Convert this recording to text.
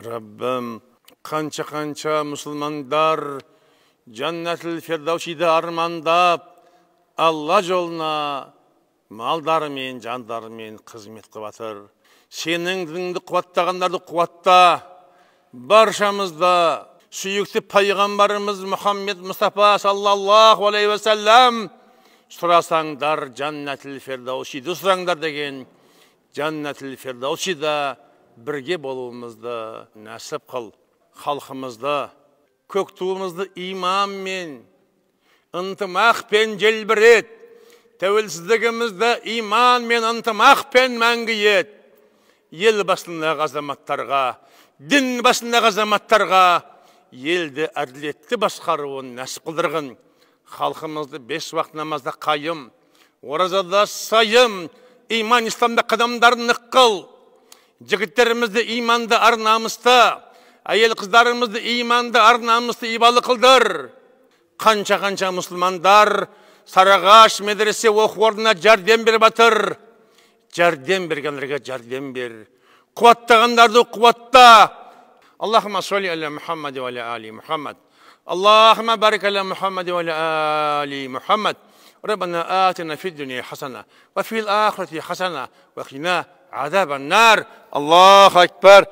Раббым, қанша-қанша мұсылмандар Жаннатул Фирдаусиді армандап, Алла жолына малдарымен, жандарымен қызмет қылып жатыр. Сенің дініңді қуаттағандарды қуатта. Баршамызда сүйікті пайғамбарымыз Мұхаммед Мұстафа саллаллаху алейхи уассалам сұрасаңдар Жаннатул Фирдаусиді сұраңдар деген Жаннатул Фирдаусида бірге болуымызды нәсіп қыл. Халқымызды, көк туымызды иманмен, ынтымақпен желбірет. Тәуелсіздігімізді иманмен, ынтымақпен мәңгі ет. Ел басындағы азаматтарға, дін басындағы азаматтарға елді әділетті басқаруын нәсіп қылдырғын. Халқымызды 5 уақыт намазда қайым, оразада сайым, иман исламда қадамдарын нық қыл. Жігіттерімізді иманды ар намысты, әйел қыздарымызды иманды ар намысты ибалы қылдыр. Қанша-қанша мұсылмандар Сарыағаш медресе оқу орнына жәрдем беріп жатыр. Жәрдем бергендерге жәрдем бер. Қуаттағандарды қуатта. Аллахума салли аля Мухаммад ва аля али Мухаммад. Аллахума барик аля Мухаммад ва аля али Мухаммад. Раббана атина фид дунья хасана ва фил ахирати хасана ва қина азабан нар. Аллаху акбар.